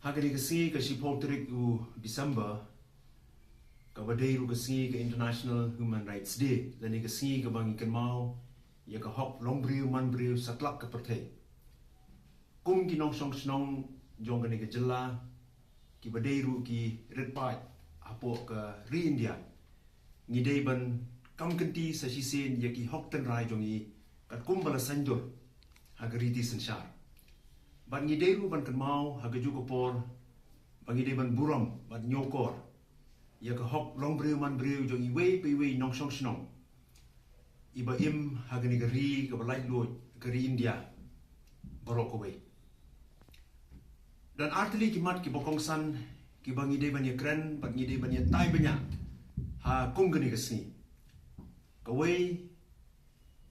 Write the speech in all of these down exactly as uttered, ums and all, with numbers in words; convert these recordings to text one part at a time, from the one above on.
Ha kane ka sngi ka shiphew tarik u December, kaba dei ruh ka sngi ka International Human Rights Day, lane ka sngi kaba ngi kynmaw ïa ka hok long briew man briew satlak ka pyrthei. Kum ki nongshong shnong jong kane ka jylla, kiba dei ruh ki rit paid hapoh ka ri India, ngi dei ban kam kynti sa shisien ïa ki hok tynrai jong ngi, katkum ba la saiñdur ha ka riti synshar. Bad ngi dei ruh ban kynmaw ha kajuh ka por ba ngi dei ban burom bad ñiewkor ïa ka hok long briew man briew jong iwei pa iwei nongshong shnong iba im ha kane ka ri kaba laitluid, ka ri India baroh kawei. Don artylli ki mat kiba kongsan kiba ngi dei ban ïakren bad ngi dei ban ïatai bniah ha kum kane ka sngi. Kawei,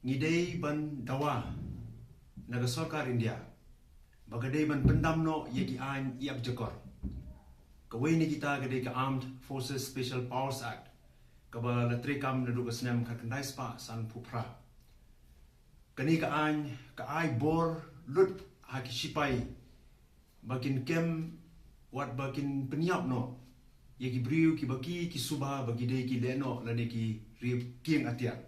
ngi dei ban dawa na ka sorkar India ba ka dei ban pyndam noh ïa ki aiñ ïap jakor. Kawei na kita ka dei ka Armed Forces Special Powers Act, kaba la treikam naduh ka snem khatkhyndai spah sanphew phra. Kane ka aiñ ka ai bor lut ha ki sipai ba kin kem wat ba kin pynïap noh ïa ki briew kiba ki, ki suba ba ki dei ki leh noh lane ki riewkieng atiar.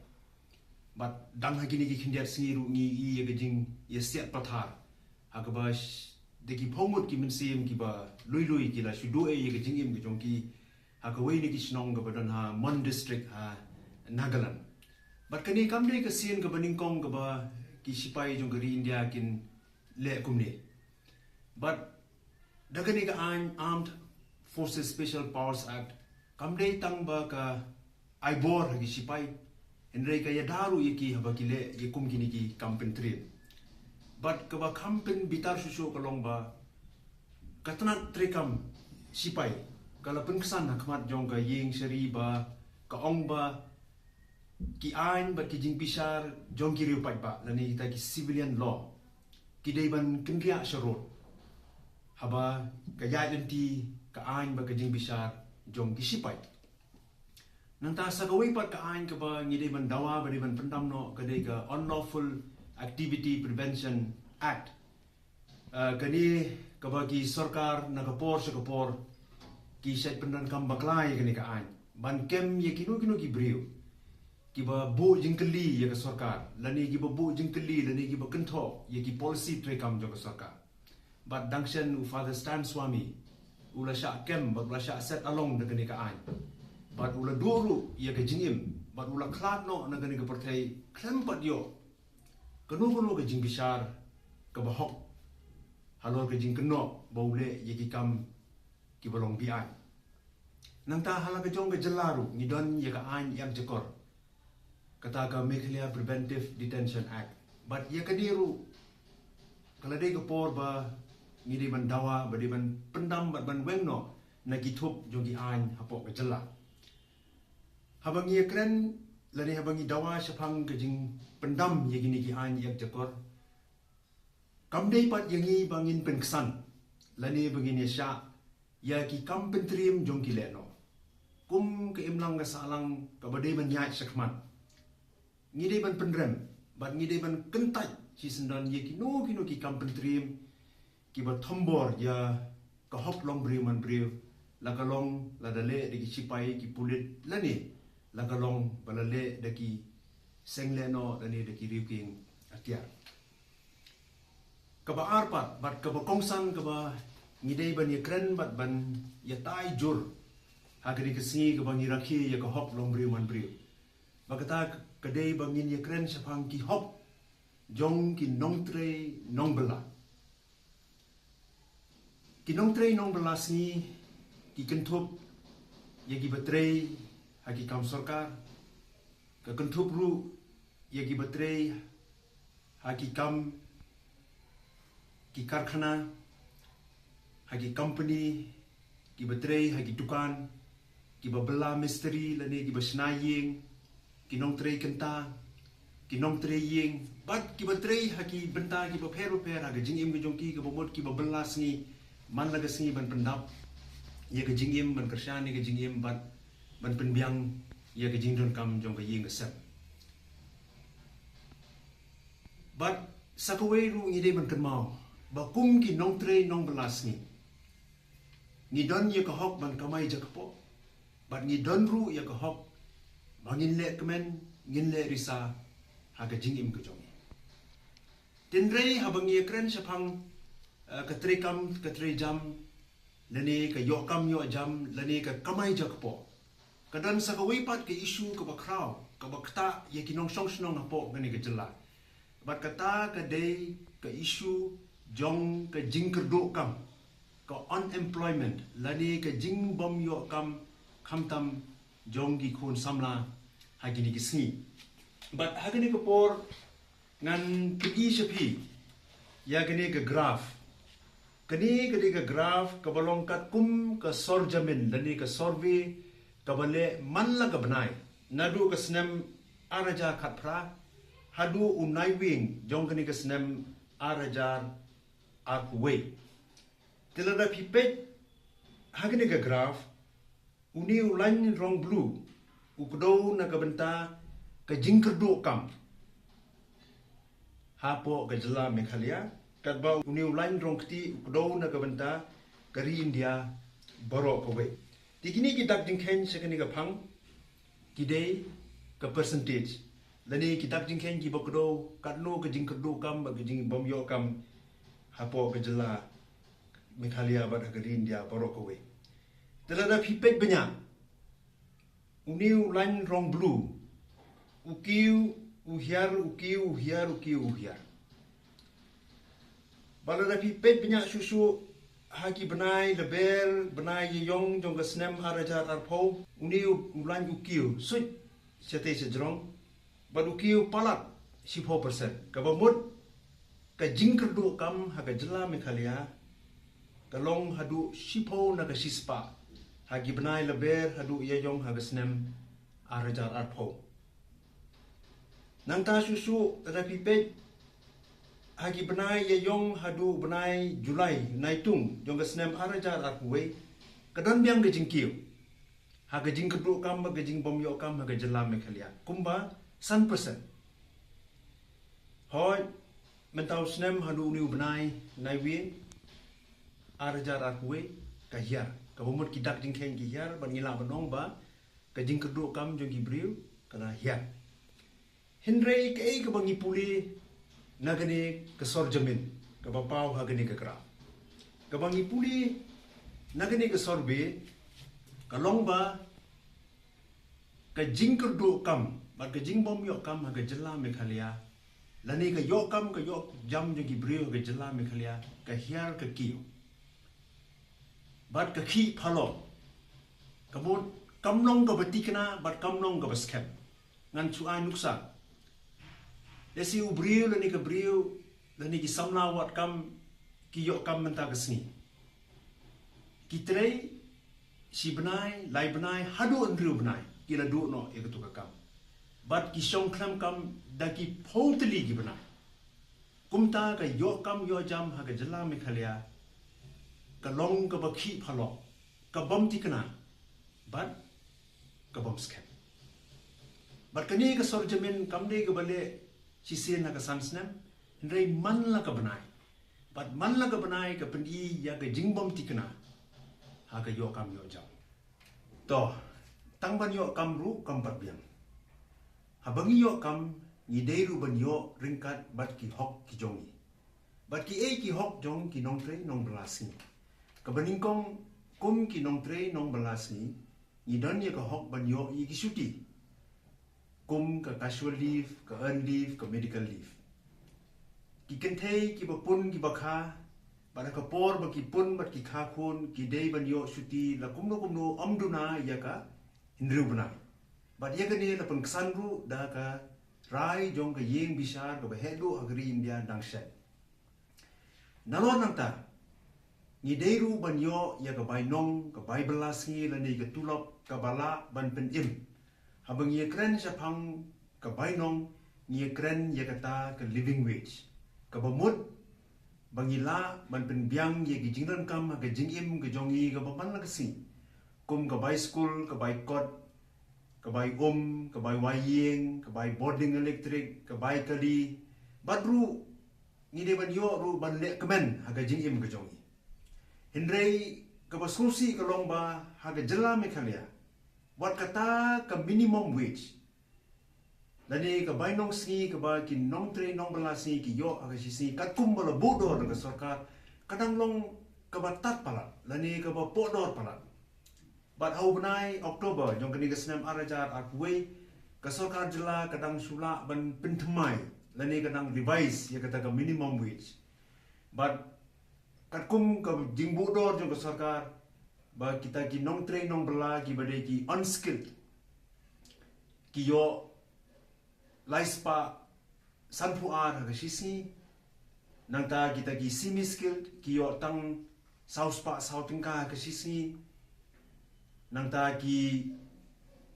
Bad dang ha kine ki khyndiat sngi ruh ngi ïohi ïa ka jingïasiat pathar ha kaba sh-, da ki phew ngut ki mynsiem kiba lui lui ki la shu duh ïa ka jingim ka jong ki ha kawei na ki shnong kaba don ha Mon District ha Nagaland. Bad kane kam dei ka sien kaba nyngkong kaba ki sipai jong ka ri India kin leh kumne. Bad da kane ka aiñ Armed Forces Special Powers Act kam dei tang ba ka ai bor ha ki sipai, hynrei ka ïada ruh ïa ki haba ki leh ïa kum kine ki kam pyntriem. Bad kaba kham pynbitar shuh shuh ka long ba ka tnat treikam sipai ka la pynksan ha khmat jong ka ïing shari ba ka ong ba ki aiñ bad ki jingbishar jong ki riew paidbah lane kita ki civilian law ki dei ban kynriah sharud haba ka ïaid lynti ka aiñ bad ka jingbishar jong ki sipai. Nangta sa kawei pat ka aiñ kaba ngi dei ban dawa ba dei ban pyndam noh ka dei ka Unlawful Activity Prevention Act. Ah, kane kaba ki sorkar na ka por sha ka por ki shait pyndonkam bakla ïa kane ka aiñ ban kem ïa kino kino ki briew kiba buh jingkylli ïa ka sorkar lane kiba buh jingkylli lane kiba kynthoh ïa ki policy treikam jong ka sorkar. Bad dang shen u Father Stan Swami u la shah kem bad u la shah set along da kane ka aiñ bad u la duh ruh ïa ka jingim bad u la khlad noh na kane ka pyrthei khlem pat ïoh kano kano ka jingbishar kaba hok halor ka jingkynnoh ba u leh ïa ki kam kiba long be-aiñ. Nangta ha la ka jong ka jylla ruh ngi don ïa ka aiñ ïap jakor, kata ka Meghalaya Preventive Detention Act. Bad ïa kane ruh ka la dei ka por ba ngi dei ban dawa ba dei ban pyndam bad ban weng noh na ki thup jong ki aiñ hapoh ka jylla. Haba ngi ïakren lane haba ngi dawa shaphang ka jingpyndam ïa kine ki aiñ ïap jakor, kam dei pat ïa ngi ba ngin pynksan lane ba ngin ïashah ïa ki kam pyntriem jong ki lehnoh. Kum ka imlang ka sahlang kaba dei ban ïaid shakhmat, ngi dei ban pynrem bad ngi dei ban kyntait shisyndon ïa kino kino ki kam pyntriem kiba thombor ïa ka hok long briew man briew, la ka long lada leh da ki sipai ki pulit lane la ka long ba la leh da ki seng lehnoh lane da ki riewkieng atiar. Kaba ar pat bad kaba kongsan kaba ngi dei ban ïakren bad ban ïatai jur ha kane ka sngi kaba ngi rakhe ïa ka hok long briew man briew, ba kata ka dei ba ngin ïakren shaphang ki hok jong ki nongtrei nongbylla. Ki nongtrei nongbylla sngi ki kynthup ïa kiba trei ha ki kam sorkar, ka kynthup ruh ïa kiba trei ha ki kam, ki karkhana, ha ki company, kiba trei ha ki dukan, kiba bylla mistri lane kiba shna ïing, ki nongtrei kynta, ki nongtrei ïing, bad kiba trei ha ki bynta kiba pher bapher ha ka jingim ka jong ki, kaba mut kiba bylla sngi man la ka sngi ban pyndap ïa ka jingim, ban kyrshan ïa ka jingim bad ban pynbiang ïa ka jingdonkam jong ka ïing ka sem. Bad sa kawei ruh ngi dei ban kynmaw ba kum ki nongtrei nongbylla sngi, Ngi don ïa ka hok ban kamai jakpoh, bad ngi don ruh ïa ka hok ba ngin leh kmen, ngin leh risa ha ka jingim ka jong ngi. Tynrai haba ngi ïa kren shaphang, eh, ka treikam ka treijam, lane ka ïoh kam ïoh jam, lane ka kamai jakpoh, ka don sa kawei pat ka issue kaba khraw, kaba ktah ïa ki nongshong shnong hapoh kane ka jylla. Bad kata ka dei ka issue jong ka jingkyrduh kam, ka unemployment, lane ka jingbym ïoh kam, khamtam jong ki khun samla ha kine ki sngi. Bad ha kane ka por ngan pyni sha phi ïa kane ka graph. Kane ka dei ka graph kaba long katkum ka sorjamin, lane ka survey kaba leh man la ka bnai, naduh ka snem ar hajar khatphra haduh u Naiwieng jong kane ka snem ar hajar arphew wei. Te lada phi peit ha kane ka graph, une u lain rong blue u kdew na ka bynta ka jingkyrduh kam hapoh ka jylla Meghalaya, katba une u lain rong kti u kdew na ka bynta ka ri India baroh kawei. Te kine ki dak jingkheiñ sha kane ka phang ki dei ka percentage, lane ki dak jingkheiñ kiba kdew katno ka jingkyrduh kam bad ka jingbym ïoh kam hapoh ka jylla Meghalaya bad ha ka ri India baroh kawei. Te lada phi peit bniah, une u lain rong blue u kiew u hiar, u kiew u hiar, u kiew u hiar. Bad lada phi peit bniah shuh shuh ha ki bnai Lber, bnai Ïaïong jong ka snem ar hajar arphew, une u lain u kiew suit shatei shajrong, bad u kiew palat shiphew percent. Kaba mut ka jingkyrduh kam ha ka jylla Meghalaya ka long haduh shiphew na ka shispah ha ki bnai Lber haduh Ïaïong ha ka snem ar hajar arphew. Nangta shuh shuh lada phi peit ha ki bnai Ïaïong haduh bnai July, Naitung jong ka snem ar hajar arphew wei, ka don biang ka jingkiew ha ka jingkyrduh kam bad ka jingbym ïoh kam ha ka jylla Meghalaya kumba san percent. Hooid, mynta u snem haduh une u bnai Naiwieng ar hajar arphew wei ka hiar. Kaba mut ki dak jingkheiñ ki hiar bad ngi lah ban ong ba ka jingkyrduh kam jong ki briew ka la hiar. Hynrei kaei kaba ngi pule na kane ka sorjamin kaba paw ha kane ka graph, kaba ngi pule na kane ka survey, ka long ba ka jingkyrduh kam bad ka jingbym ïoh kam ha ka jylla Meghalaya, lane ka ïoh kam ka ïoh jam jong ki briew ha ka jylla Meghalaya, ka hiar ka kiew bad ka khih phalok. Ka mut kam long kaba thikna bad kam long kaba skhem. Ngan shu ai nuksa. Lehse u briew lane ka briew lane ki samla wad kam ki ïoh kam mynta ka sngi, ki trei shi bnai, lai bnai, haduh hynriew bnai ki la duh noh ïa katu ka kam. Bad ki shong khlem kam da ki phew tylli ki bnai. Kumta ka ïoh kam ïoh jam ha ka jylla Meghalaya ka long kaba khih phalok, ka bym thikna bad ka bym skhem. Bad kane ka sorjamin kam dei kaba leh shisien ha ka san snem, hynrei man la ka bnai bad man la ka bnai ka pyni ïa ka jingbym thikna ha ka ïoh kam ïoh jam. To, tang ban ïoh kam ruh kam pat biang. Haba ngi ïoh kam, ngi dei ruh ban ïoh ryngkat bad ki hok ki jong ngi bad kiei ki hok jong ki nongtrei nongbylla sngi. Kaba nyngkong, kum ki nongtrei nongbylla sngi, ngi don ïa ka hok ban ïoh ïa ki shuti, kum ka casual leave, ka earned leave, ka medical leave. Ki kynthei kiba pun kiba kha, bad ha ka por ba ki pun bad ki kha khun, ki dei ban ïoh shuti la kumno kumno ym duna ïa ka hynriew bnai. Bad ïa kane la pynksan ruh da ka rai jong ka ïing bishar kaba heh duh ha ka ri India dang shen. Nalor nangta, ngi dei ruh ban ïoh ïa ka bainong, ka bai bylla sngi lane ka tulop kaba lah ban pynim. Haba ngi ïa kren shaphang ka bainong, ngi ïa kren ïa kata ka living wage. Kaba mut ba ngi lah ban pynbiang ïa ki jingdonkam ha ka jingim ka jong ngi kaba man la ka sngi, kum ka bai skul, ka bai kot, ka bai um, ka bai wai ïing, ka bai bording elektrik, ka bai kali. Bad ruh ngi dei ban ïoh ruh ban leh kmen ha ka jingim ka jong ngi. Hynrei Kaba sngewsih ka long ba ha ka jylla Meghalaya, wat kata ka minimum wage lane ka bainong sngi kaba ki nongtrei nongbylla sngi ki ïoh ha ka shi sngi katkum ba la buh dor da ka sorkar, ka dang long kaba tad palat lane kaba poh dor palat. Bad ha u bnai October jong kane ka snem ar hajar arphew wei, ka sorkar jylla ka dang shu lah ban pynthymmai lane ka dang revise ïa kata ka minimum wage. Bad katkum ka jingbuh dor jong ka sorkar, ba kita ki nongtrei nongbylla kiba dei ki unskilled ki ïoh lai spah sanphew ar ha ka shi sngi. Nangta kita ki semi skilled ki ïoh tang saw spah saw tyngka ha ka shi sngi. Nangta ki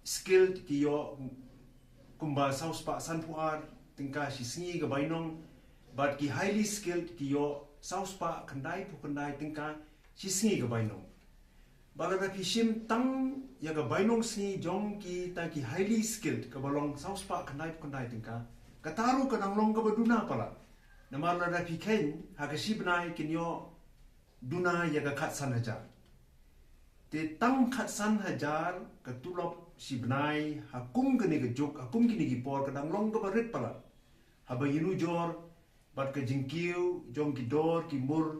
skilled ki ïoh kumba saw spah sanphew ar tyngka shi sngi ka bainong. Bad ki highly skilled ki ïoh saw spah khyndai phew khyndai tyngka shi sngi ka bainong. Bad lada phi shim tang ïa ka bainong sngi jong kita ki highly skilled kaba long saw spah khyndai phew khyndai tyngka, kata ruh ka dang long kaba duna palat. Namar lada phi kheiñ ha ka shi bnai kin ïoh duna ïa ka khatsan hajar. Te tang khatsan hajar ka tulop shi bnai ha kum kane ka juk, ha kum kine ki por ka dang long kaba rit palat. Haba ïanujor bad ka jingkiew jong ki dor ki mur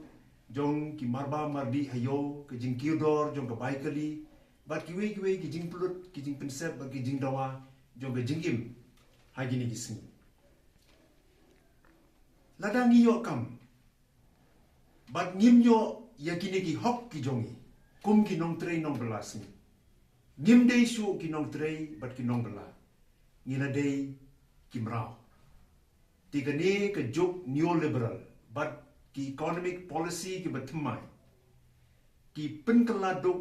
jong ki marba mardih ha ïew, ka jingkiew dor jong ka bai kali, bad kiwei kiwei ki jingpynlut, ki jingpynsep bad ki jingdawa jong ka jingim ha kine ki sngi. Lada ngi ïoh kam bad ngim ïoh ïa kine ki hok ki jong ngi kum ki nongtrei nongbylla sngi, ngim dei shuh ki nongtrei bad ki nongbylla, ngi la dei ki mraw. Te kane ka juk neoliberal bad ki economic policy kiba thymmai ki pynkylla duk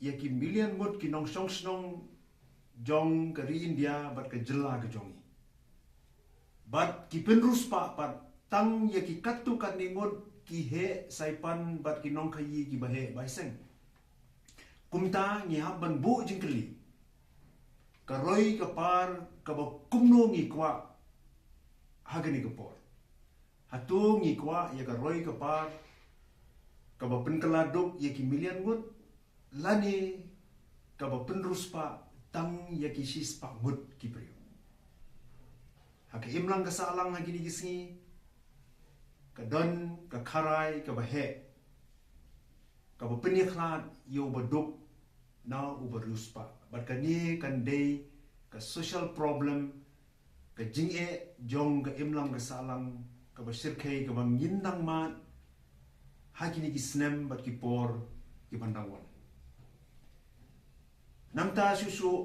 ïa ki million ngut ki nongshong shnong jong ka ri India bad ka jylla ka jong ngi. Bad ki pynriewspah pat tang ïa ki katto katne ngut ki heh saipan bad ki nongkhaïi kiba heh bai seng. Kumta ngi hap ban buh jingkylli, ka roi ka par kaba kumno ngi kwah ha kane ka por? Hato ngi kwah ïa ka roi ka par kaba pynkylla duk ïa ki million ngut, lane kaba pynriewspah tang ïa ki shispah ngut ki briew? Ha ka imlang ka sahlang ha kine ki sngi ka don ka kharai kaba heh kaba pynïakhlad ïa uba duk na uba riewspah. Bad kane kan dei ka social problem, ka jingeh jong ka imlang ka sahlang kaba shyrkhei kaba ngin nang mad ha kine ki snem bad ki por kiban dang wan. Nangta shuh shuh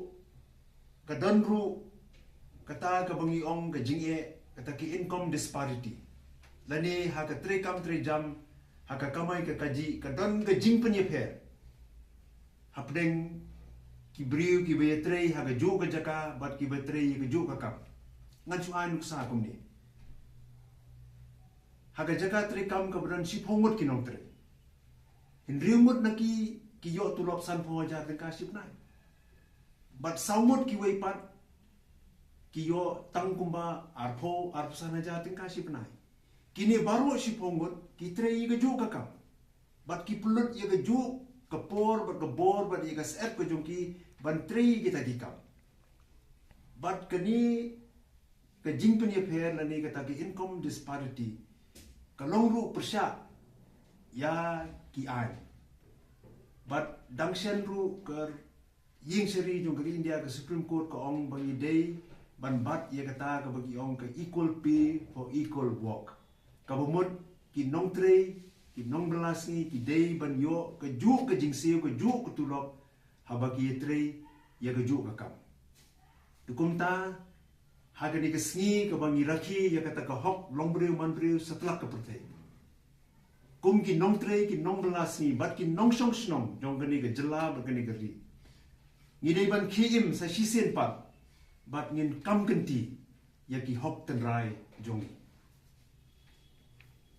ka don ruh kata kaba ngi ong ka jingeh, kata ki income disparity. Lane ha ka treikam treijam, ha ka kamai ka kajih, ka don ka jingpynïapher hapdeng ki briew kiba ïatrei ha kajuh ka jaka bad kiba trei ha kajuh ka kam. Ngan shu ai nuksa kumne. Ha ka jaka treikam kaba don shiphew ngut ki nongtrei, hynriew ngut na ki ki ïoh tulop sanphew hajar tyngka shi bnai. Bad saw ngut kiwei pat ki ïoh tang kumba arphew, arphew san hajar tyngka shi bnai. Kine baroh shiphew ngut ki trei ïa kajuh ka kam. Bad ki pynlut ïa kajuh ka por bad ka bor bad ïa ka syep ka jong ki ban trei ïa kita ki kam. Bad kane ka jingpynïapher lane kata ka income disparity ka long ruh pyrshah ïa ki aiñ. Bad dang shen ruh ka ïing shari jong ka India, ka Supreme Court, ka ong ba ngi dei ban bat ïa kata kaba ki ong ka equal pay for equal work. Kaba mut ki nongtrei, ki nongbylla sngi ki dei ban ïoh kajuh ka jingsiew, kajuh ka tulop haba ki ïatrei ïa kajuh ka kam. Te kumta ha kane ka sngi kaba ngi rakhe ïa kata ka hok longbriew manbriew satlak ka pyrthei, kum ki nongtrei, ki nongbylla sngi bad ki nongshong shnong jong kane ka jylla bad kane ka ri, ngi dei ban khie im sa shisien pat bad ngin kam kynti ïa ki hok tynrai jong ngi.